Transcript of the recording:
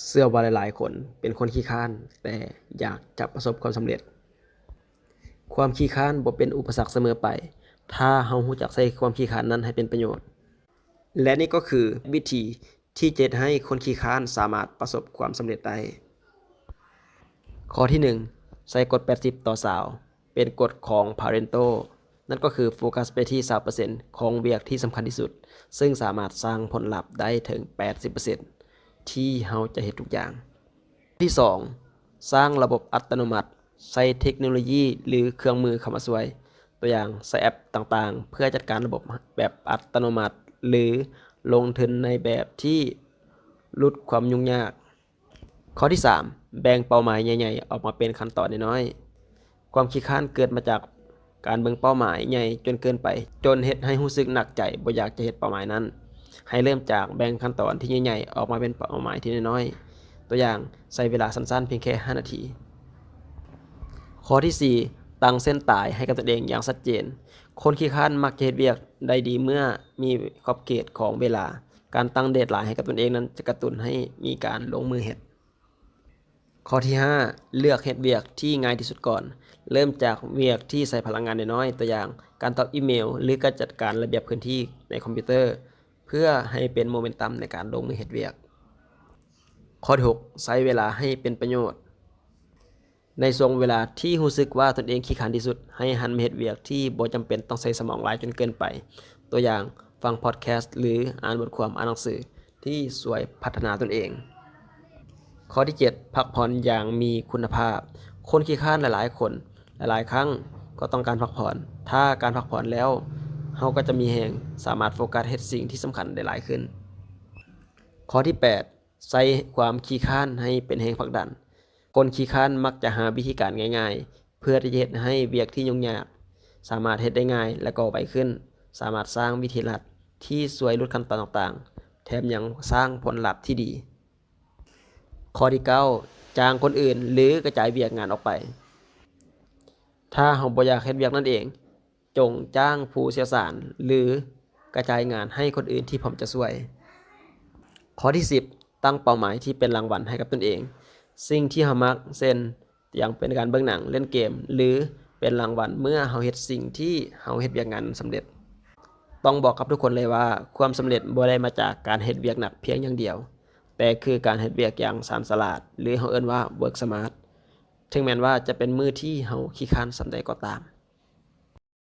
ເຊື່ອວ່າຫຼາຍໆຄົນເປັນຄົນຂີ້ຄ້ານ ແຕ່ຢາກຈະປະສົບຄວາມສຳເລັດ. ຄວາມຂີ້ຄ້ານບໍ່ເປັນອຸປະສັກສະເໝີໄປ ຖ້າເຮົາຮູ້ຈັກໃຊ້ຄວາມຂີ້ຄ້ານນັ້ນໃຫ້ເປັນປະໂຫຍດ. ແລະ ນີ້ກໍຄືວິທີທີ່ຈະເຮັດໃຫ້ຄົນຂີ້ຄ້ານສາມາດປະສົບຄວາມສຳເລັດໄດ້. ຂໍ້ທີໜຶ່ງ ໃຊ້ກົດແປດສິບຕໍ່ຊາວ ເປັນກົດຂອງ Pareto ນັ້ນກໍຄືໂຟກັສໄປທີ່ຊາວເປີເຊັນຂອງວຽກທີ່ສຳຄັນທີ່ສຸດ ເຊິ່ງສາມາດສ້າງຜົນລັບໄດ້ເຖິງແປດສິບເປີເຊັນທີ່ເຮົາຈະເຮັດທຸກຢ່າງ. ທີສອງ ສ້າງລະບົບອັດຕະໂນມັດ ໃຊ້ເທັກໂນໂລຢີ ຫຼື ເຄື່ອງມືເຂົ້າມາຊ່ວຍ, ຕົວຢ່າງ ໃຊ້ແອັບຕ່າງໆ ເພື່ອຈັດການລະບົບແບບອັດຕະໂນມັດ ຫຼື ລົງທຶນໃນແບບທີ່ຫຼຸດຄວາມຫຍຸ້ງຍາກ. ຂໍ້ທີສາມ ແບ່ງເປົ້າໝາຍໃຫຍ່ໆອອກມາເປັນຂັ້ນຕອນນ້ອຍໆ. ຄວາມຂີ້ຄ້ານເກີດມາຈາກການເບິ່ງເປົ້າໝາຍໃຫຍ່ຈົນເກີນໄປ, ຈົນເຮັດໃຫ້ຮູ້ສຶກໜັກໃຈ ບໍ່ຢາກຈະເຮັດເປົ້າໝາຍນັ້ນ. ໃຫ້ເລີ່ມຈາກແບ່ງຂັ້ນຕອນທີ່ໃຫຍ່ໆອອກມາເປັນເປົ້າໝາຍທີ່ນ້ອຍໆ, ຕົວຢ່າງ ໃຊ້ເວລາສັ້ນໆພຽງແຄ່ຫ້ານາທີ. ຂໍ້ທີສີ່ ຕັ້ງເສັ້ນຕາຍໃຫ້ກັບຕົນເອງຢ່າງຊັດເຈນ. ຄົນຂີ້ຄ້ານມັກຈະເຮັດວຽກໄດ້ດີເມື່ອມີຂອບເຂດຂອງເວລາ. ການຕັ້ງເດດລາຍໃຫ້ກັບຕົນເອງນັ້ນຈະກະຕຸ້ນໃຫ້ມີການລົງມືເຮັດ. ຂໍ້ທີຫ້າ ເລືອກເຮັດວຽກທີ່ງ່າຍທີ່ສຸດກ່ອນ. ເລີ່ມຈາກວຽກທີ່ໃຊ້ພະລັງງານນ້ອຍໆ, ຕົວຢ່າງ ການຕອບອີເມວ ຫຼື ການຈັດການລະບຽບພື້ນທີ່ໃນຄອມພິວເຕີ ເພື່ອໃຫ້ເປັນໂມເມັນຕັມໃນການລົງມືເຮັດວຽກ. ຂໍ້ທີຫົກ ໃຊ້ເວລາໃຫ້ເປັນປະໂຫຍດ. ໃນຊ່ວງເວລາທີ່ຮູ້ສຶກວ່າຕົນເອງຂີ້ຄ້ານທີ່ສຸດ, ໃຫ້ຫັນມາເຮັດວຽກທີ່ບໍ່ຈຳເປັນຕ້ອງໃຊ້ສະໝອງຫຼາຍຈົນເກີນໄປ, ຕົວຢ່າງ ຟັງພອດແຄສ ຫຼື ອ່ານບົດຄວາມ, ອ່ານໜັງສືທີ່ຊ່ວຍພັດທະນາຕົນເອງ. ຂໍ້ທີເຈັດ ພັກຜ່ອນຢ່າງມີຄຸນນະພາບ. ຄົນຂີ້ຄ້ານຫຼາຍໆຄົນ ຫຼາຍໆຄັ້ງກໍຕ້ອງການພັກຜ່ອນ. ຖ້າການພັກຜ່ອນແລ້ວ, ເຮົາກໍຈະມີແຮງ, ສາມາດໂຟກັສເຮັດສິ່ງທີ່ສຳຄັນໄດ້ຫຼາຍຂຶ້ນ. ຂໍ້ທີແປດ ໃຊ້ຄວາມຂີ້ຄ້ານໃຫ້ເປັນແຮງຜັກດັນ. ຄົນຂີ້ຄ້ານມັກຈະຫາວິທີການງ່າຍໆ ເພື່ອທີ່ຈະເຮັດໃຫ້ວຽກທີ່ຫຍຸ້ງຍາກສາມາດເຮັດໄດ້ງ່າຍ ແລະ ກໍໄວຂຶ້ນ, ສາມາດສ້າງວິທີລັດທີ່ຊ່ວຍຫຼຸດຂັ້ນຕອນຕ່າງໆ, ແຖມຍັງສ້າງຜົນລັບທີ່ດີ. ຂໍ້ທີເກົ້າ ຈ້າງຄົນອື່ນ ຫຼື ກະຈາຍວຽກງານອອກໄປ. ຖ້າເຮົາບໍ່ຢາກເຮັດວຽກນັ້ນເອງ, ຈົ່ງຈ້າງຜູ້ຊ່ຽວຊານ ຫຼື ກະຈາຍງານໃຫ້ຄົນອື່ນທີ່ພ້ອມຈະຊ່ວຍ. ຂໍ້ທີສິບ ຕັ້ງເປົ້າໝາຍທີ່ເປັນລາງວັນໃຫ້ກັບຕົນເອງ. ສິ່ງທີ່ເຮົາມັກ ເຊັ່ນ ຢ່າງເປັນການເບິ່ງໜັງ, ຫຼິ້ນເກມ ຫຼື ເປັນລາງວັນເມື່ອເຮົາເຮັດສິ່ງທີ່ເຮົາເຮັດວຽກງານສຳເລັດ. ຕ້ອງບອກກັບທຸກຄົນເລີຍວ່າ ຄວາມສຳເລັດບໍ່ໄດ້ມາຈາກການເຮັດວຽກໜັກພຽງຢ່າງດຽວ, ແຕ່ຄືການເຮັດວຽກຢ່າງຊານສະຫຼາດ ຫຼື ເຮົາເອີ້ນວ່າ work smart. ເຖິງແມ່ນວ່າຈະເປັນມື້ທີ່ເຮົາຂີ້ຄ້ານສ່ຳໃດກໍຕາມ.